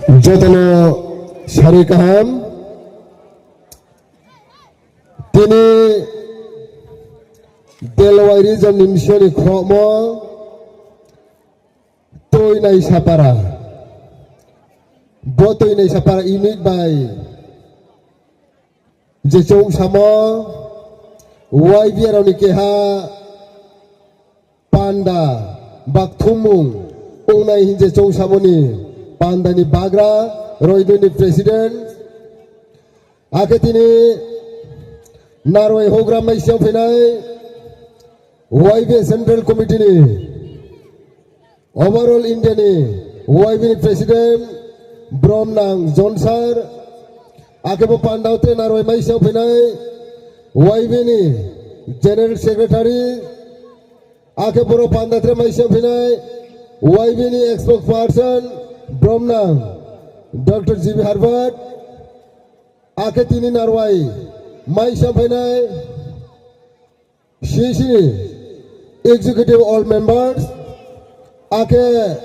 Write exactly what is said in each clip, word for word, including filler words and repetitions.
Joto no sari kaham. Tini Delwai region ni bsing yo ni khrohmo Toinaisapara, bo Toinaisapara unit bai je choungsamo Y B A rao ni keha panda ba kthumung ongnai hing je choungsamo ni panda ni bagra, roidoi ni president, akhe tini Narwai houhgra maising phainai Y B A Central Committee ni, overall India ni Y B A ni president, bromnang John sir, akhe bo panda wo tre Narwai maising phainai Y B A ni general secretary, akhe boro panda tre maising phainai Y B A ni spokesperson, bromnang Doctor G B Harbat, akhe tini Narwai maising phainai C C ni executive, all members, akhe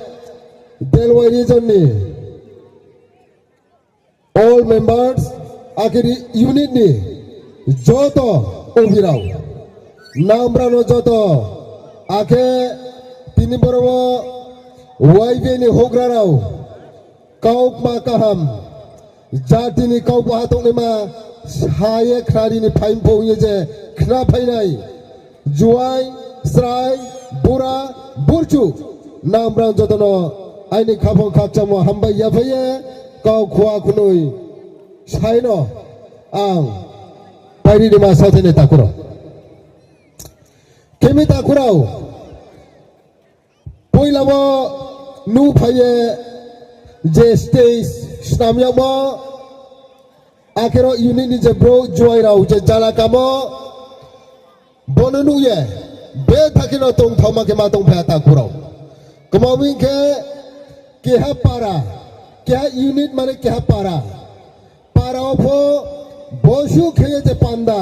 Delwai region ni all members, akhe unit ni joto obi rao, nang brao no joto, akhe tini boro wo Y B A ni houhgra rao, kaukma kaham, jati ni kau bo ha tongnaima sa ye khnari ni phaing pho hing ye je khna phainai, juai, srai, bura, burchu, nang brao joto no aini khaphang khakchangmo hambai yaphai ye, kau khua khnoi sai no ang pairi ni ma saothai nai takhu rao. Khe mi takhu rao, poila wo nuh phai ye je stage snam yagmo, akhe ro unit ni je brouh juai rao je jala kamo, bo no nuh ye betha khe no tongthaoma khe ma tongphai ha takhu rao. Kma hing khe, keha para, keha unit mane keha para. Para wo pho bosuh khe ye je panda,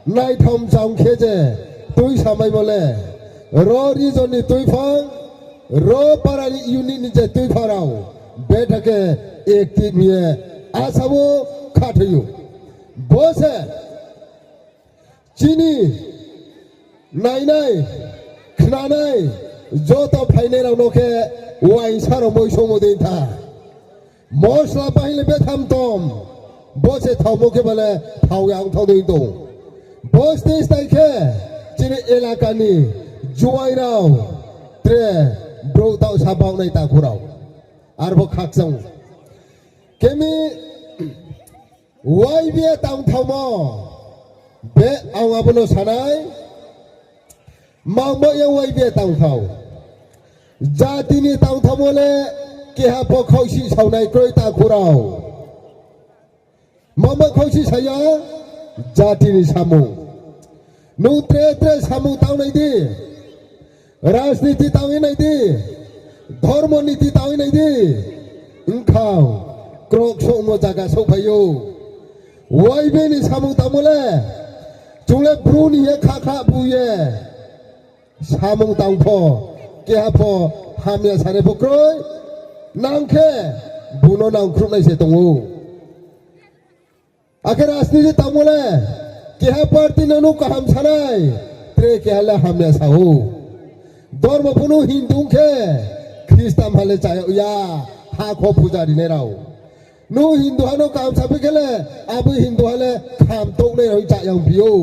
naitham chang khe je tuisamaimo le, ro region ni tuiphang, ro para ni unit ni je tuiphang rao, betha khe active ye asa wo khathoi ou. Bo se chini nainai, khnanai, joto phainai rao no khe uaingsa rao moi songmo dei tha. Mosla bahing le betham tom, bo se thaomo khe ba le thao ya ong thao dei tong. Bo stage tai khe chini elaka ni juai rao tre brouh taoh sa baoh nai takhu rao. Arbo khakchang. Khe mi Y B A tangthaomo, be ang abo no sa nai, mangmo ye Y B A tangthao. Jati ni tangthaomo le keha pho khaohsih saonai kroi takhu rao. Mangmo khaohsih sa ya, jati ni samung. Nung tre tre samung tang nai di. Rajniti tang ye nai di, dhormo niti tang ye nai di, ongkha krok souhmo zaga souhphai ou. Y B A ni samung tangmo le, chung le bru ni ye kha kha bu ye, samung tang pho, keha pho hamya sanai pho kroi, nang khe bu no nangkhruhnai se tong ou. Akhe rajniti tangmo le, keha party no nung kaham sanai, tre keha le hamya sa ou. Dormo pho nung Hindu ong khe, Khristan ha le chaya ya, hakho puja rinai rao. Nung Hindu ha no kaham saphi khe le, abo Hindu ha le kham touhnai rao hing chaya ongphi ou.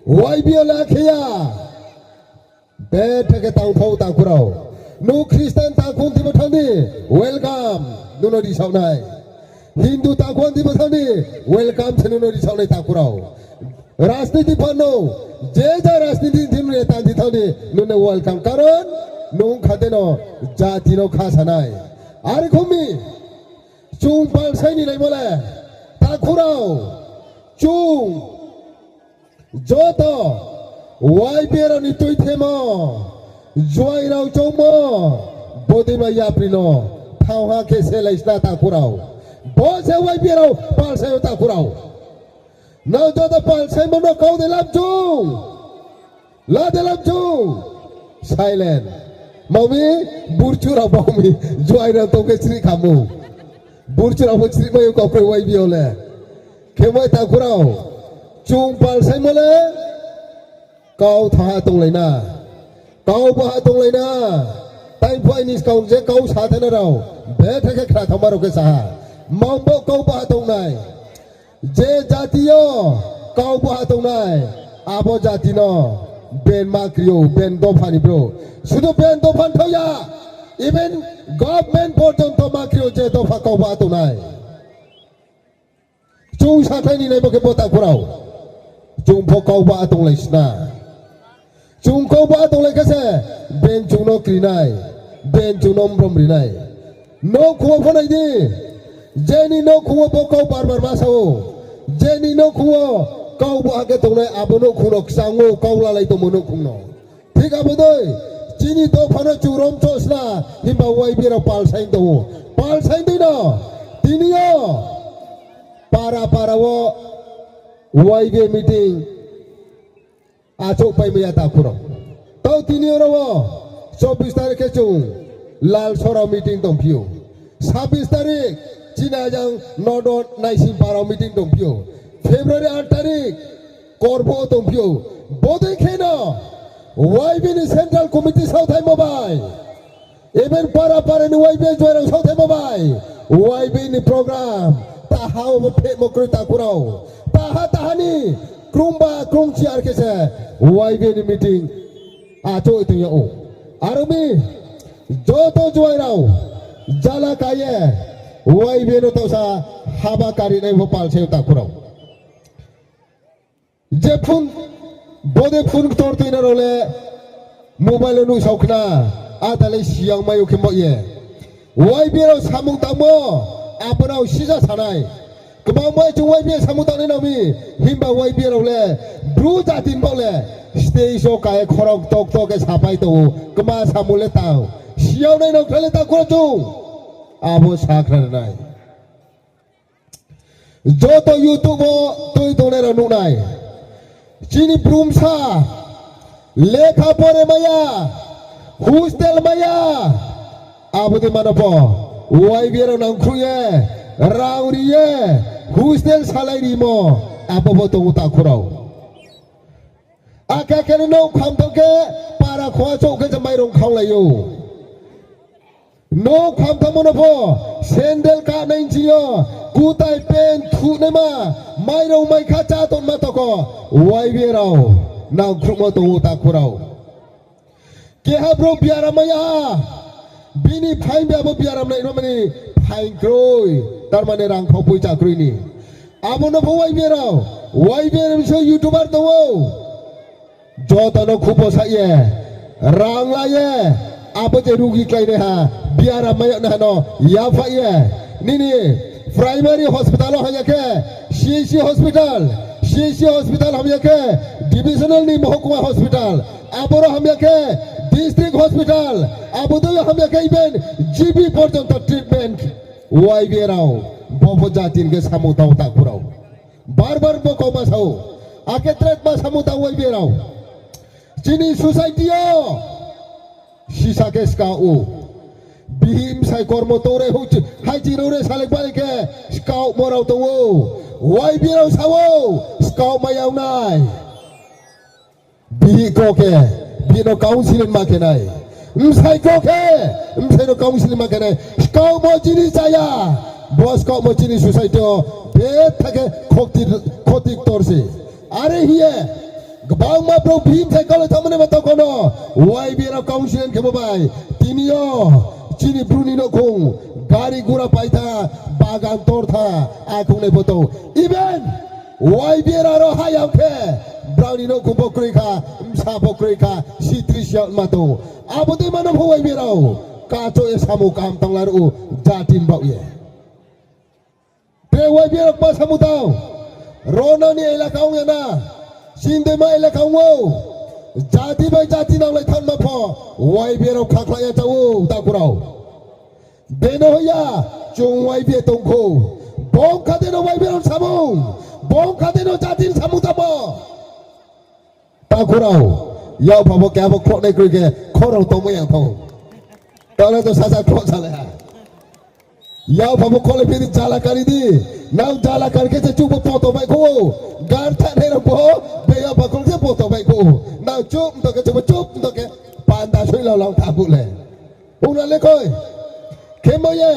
Y B A le akhe ya. Betha khe tangthao takhu rao. Nung Khristan takhu ong thibo thanng di, welcome, nung no risao nai. Hindu takhu ong thibo thanng di, welcome se nung no risao nai takhu rao. Rajniti pha no, je ja rajniti thing nung ye tang thi thanng di, nung no welcome. Karon, nung kha de no, jati no kha sa nai. Are kho mi, chung palsai ni naimo le, takhu rao, chung, joto, Y B A rao ni tuithemo, juai rao choungmo, bodeima yapri no, thanng ha khe se lai sna takhu rao. Bo se Y B A rao palsai ou takhu rao. Nrao joto palsaimo no kau de lam chung. La de lam chung. Silent. Mami, burchu rao baoh mi, juai rao tong khe srih kha mung. Burchirao pho chrihmai ou kau kroi Y B A le. Khemai takhu rao, chung palsaimo le kau thanng ha tonglai na, kau baha tonglai na. Taiphuh aini skang je kau sa thanai rao, betha khe khna thanngma rao khe sa ha. Mang bo kau baha tongnai. Je jati yo kau baha tongnai, abo jati no ben ma kri ou, ben dopha ni brouh. Sudu ben dopha ni thao ya, even government porjonto ma kri ou je dopha kau baha tongnai. Chung sakhlai ni naimo khe bo takhu rao, chung pho kau baha tonglai sna. Chung kau baha tonglai khe se, ben chung no kri nai, ben chung no mrom ri nai. Nouhkhong wo pho nai di, je ni nouhkhong wo bo kau bar bar ma sa ou, je ni nouhkhong wo kau baha khe tongnai, abo nouhkhong no kchang ou, kau lalai tongmo nouhkhong no. Thik abo dei, chini dopha no chung romchoh sna, himba Y B A rao palsaing tong ou. Palsaing dei no, tini yo para para wo Y B A meeting achouhpaimai ya takhu rao. Tao tini yo ro wo চব্বিশ তারিখ khe chung Lalsorao meeting tongphi ou. ছাব্বিশ তারিখ chini ajang Nodo Naisingpa rao meeting tongphi ou. February আট তারিখ Korbo tongphi ou. Bodei khe no Y B A ni central committee saothaimo bai, even para para ni Y B A juai rao saothaimo bai, Y B A ni program taha wo bo phehmo kroi takhu rao. Taha taha ni krungba krungchi ar khe se Y B A ni meeting achouh ye tong yag ou. Aro mi joto juai rao jala ka ye Y B A no taohsa haba kari nai pho palsai ou takhu rao. Je phone, bodei phone ktor tuinang rao le mobile wo nuhsao khna, ata le siyang mai ou khe mo ye. Y B A rao samung tangmo, abo rao sisa sa nai. Kma bai chung Y B A samung tangnai nang mi, himba Y B A rao le, Bru jati ni baoh le, stage wo ka ye khorang kto kto khe sapai tong ou, kma samung le tang. Siyang nai nang khlai le takhu rao chung. Abo sa khna ri nai. Joto YouTube wo tui tongnai rao nuh nai. Chini Bru bsa lekha pore mai ya, hostel mai ya. Abo dei mano pho Y B A rao nangkhruh ye, rang ri ye, hostel salai rimo, abo pho tong ou takhu rao. Akhe akhe ni nouh kham tong khe, para khongha chouh khe se mairung khaunglai ou. Nouh kham tongmo no pho, sandal kanai nching yo, kutai pant thuhnaima, mairung mai kha chá tongma toko, Y B A rao nangkhruhmo tong ou takhu rao. Keha brouh biaram mai ya ha, bini phaing bai abo biaram nai no mani phaing kroi, tar mane rang khau poicha kroi ni. Abo no pho Y B A rao, Y B A ni bsing YouTuber tong ou. Joto no khupo sa ye, rang la ye, abo je rugi kláinaiha, biaram mai yagnaiha no yaphaih ye, nini primary hospital wo hamya khe, C H C hospital, C H C hospital hamya khe, divisional ni mohokuma hospital, aboro hamya khe, district hospital, abo dei yo hamya khe even G B porjonto treatment Y B A rao, bo pho jati ni khe samung tang ou takhu rao. Bar bar bo kauma sa ou, akhe tre tma samung tang Y B A rao. Chini society yo sisa khe ska ou. Bihih bsai kormo tong re, haiching rao re salai bai khe skaohmo rao tong ou. Y B A rao sa ou, skaoh mai yag nai. Bihih kro khe, bihih no counseling ma khe nai. Bsai kro khe, bsai no counseling ma khe nai. Skaohmo chini chaya. Bo skaohmo chini society yo betha khe khoti, khoti ktor se. Are hing ye, gbangma brouh bihih bsai kau le thanngmani ma tongkho no, Y B A rao counseling khemo bai, tini yo chini Bru ni nouhkhong, gari gura paitha, bagan tortha, akhong nai pho tong. Even Y B A rao ha yang khe, brao ni nouhkhong pho kroi kha, bsa pho kroi kha, sitri siya ma tong. Abo dei mano pho Y B A rao, kachouh ye samung kaham tangla ruh ou, jati ni baoh ye. Tre Y B A rao kma samung tang, ro nang ni elaka ong ya na, chini deima elaka ong ou, jati bai jati nanglai thanngma pho, Y B A rao khakhlai ya chá ou, takhu rao. Beno hoih ya, chung Y B A tongkhou. Bung kha de no Y B A rao ni samung, bung kha de no jati ni samung tangmo. Takhu rao, yak pha bo keha bo khroh nai kroi khe, khorang tongmai ya thou. Tao le to sasa khroh salai ha. Yapha bo kole phiri jala kari di. Nang jala kari khe se chubo poto bai kho. Gartha nai rao bo. Be yapha kole khe poto bai kho. Nang chup mto khe chubo chup mto khe. Panda soi lao lang tha bu le. Ura le koi. Khemo ye.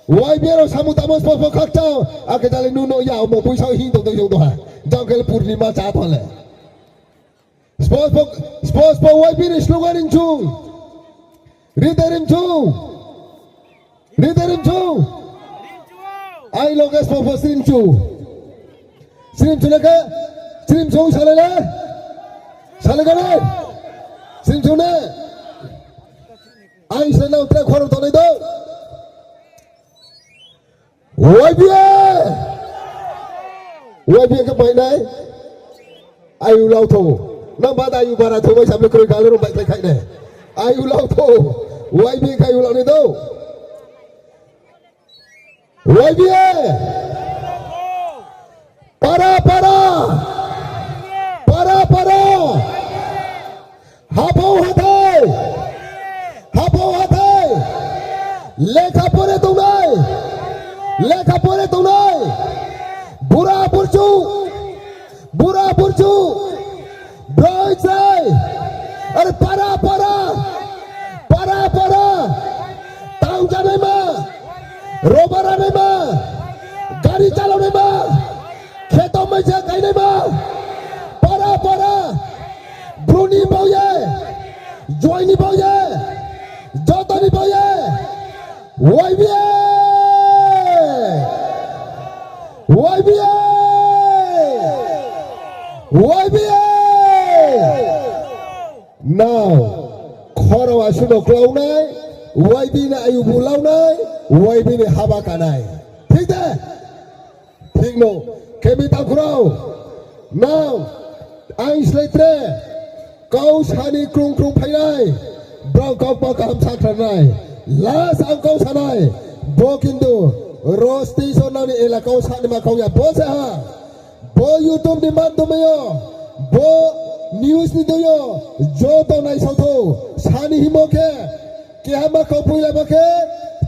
Y B A rao samung tamo spo spo khakchang. Akhe jale nuno ya omo puisa hing tong tong yong do ha. Jang khe le purnima cha tha le. Spo spo, spo spo Y B ni slogan rimchu. Ride rimchu. Ride rimchu. Ai loge spo spo srimchu. Srimchu na khe, srimchu salai le. Salai kha le. Srimchu ne. Ai se nang tre khorang tongnai do. Y B A! Y B A khe bai nai. Ayu lau tho. Nang bada ayu bara tho bai samle kroi kalo rong bai khlai khai nai. Ayu lau tho. Y B A khe ayu lau ni do. Y B A! Para para! Para para! Haphang hathai! Haphang hathai! Lekha pore tongnai! Lekha pore tongnai! Bura burchu! Bura burchu! Broi chrai! Are para para! Para para! Tang janaima! Roba ranaima! Gari chalao naima! Kheto maisa kainaima! Para para! Bru ni bau ye! Juai ni bau ye! Joto ni bau ye! Y B A! Y B A! Y B A! Nang, khorang asuh no klaunai, Y B ni ayubu launai, Y B ni haba kanai. Thik de? Thik no, khe mi takhu rao. Nang, ang slái tre, kau sani krung krung phainai, brao kau kma kaham sakhnari nai. Last ang kau sanai, bo kintu, ro station nani elaka wo sanaima kau ya, bo se ha. Bo YouTube ni madhyome yo, bo news ni dei yo, joto naisao thou, sani hingmo khe, keha ma kau poila ma khe,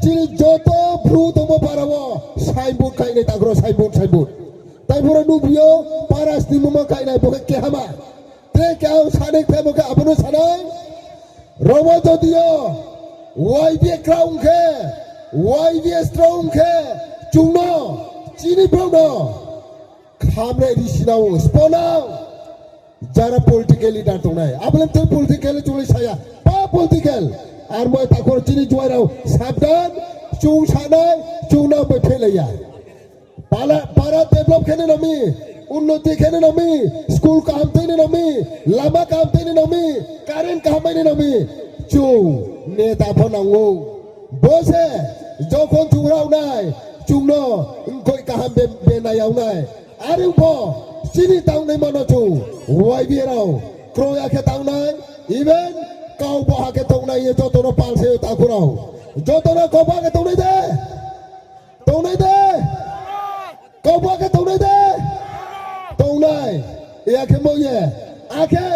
chini joto Bru tongmo para wo, signboard kainai takhu rao, signboard, signboard. Tai boro nuhbi yo, para sningmo ma kainai, bo khe keha ma. Tre keha ang sanai khe bo khe abo no sanai. Romo jodi yo, Y B A krao ong khe, Y B A strong ong khe, chung no, chini brao no. Khamre risi nang ou, spo nang. Jara political leader tongnai. Abo le tei political chung le saya. Pa political. Ar moi takhu rao chini juai rao. Sabdan, chung sanai, chung nang bai phelai ya. Para, para develop khe nai nang mi, unnoti khe nai nang mi, school kaham tui nai nang mi, lama kaham tui nai nang mi, current kaham mai nai nang mi. Chung neta pho nang ou. Bo se, jokhon chung rao nai, chung no, nkoi kaham be, benai yag nai. Are ong pho, chini tangnaima no chung, Y B A rao, kroi ya khe tangnai, even, kau baha khe tongnai ye joto no pal se yo takhu rao. Joto no kau baha khe tongnai de. Tongnai de? Kau baha khe tongnai de? Tongnai. Ya khe mo ye. Akhe,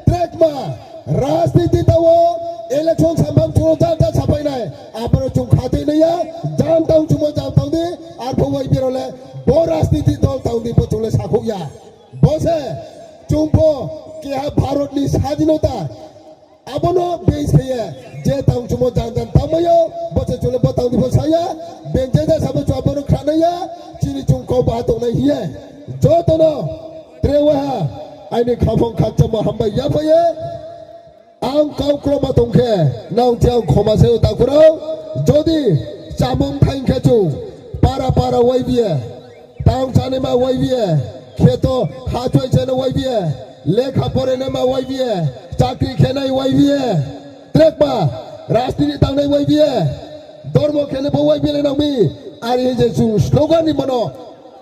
trekma, rajniti ta wo, election samphang chung no jang jang sapai nai. Abo no chung khatui nai ya, jang tang chungmo jang tang di, arphuh Y B A rao le, bo rajniti dol tang di, bo chung le sakhouh ya. Bo se, chung pho, keha Bharot ni sadhinota, abo no base khe ye, je tang chungmo jang jang tangmai yo, bo se chung le bo tang di pho sa ya, beng je ja sa bo chung abo no khna nai ya, chini chung kau baha tongnai hing ye. Joto no, tre waha, aini khaphang khakchangmo hambai yaphai ye, ang kau kroma tong khe, nang thi ang khoma se ou takhu rao, jodi chamung thaing khe chung, para para Y B A, tang chanaima Y B A, kheto hachoi chana Y B A, lekha pore naima Y B A, chakri khe nai Y B A, trekma, rajniti tangnai Y B A, dormo khe nai bo Y B A le nang mi, are hing je chung slogan ni mano,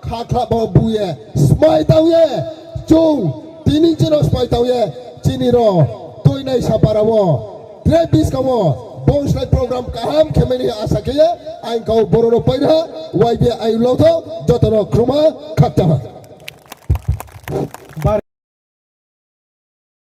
khakhla bo bu ye, smai tang ye, chung, tini chini smai tang ye, chini ro, tuinai sapara wo, tre buskang wo, bongslái program kaham khe mai ni asa khe ye, ang kau boro no pai ha, Y B A ayulau tho, joto no khruma, khakchang ha.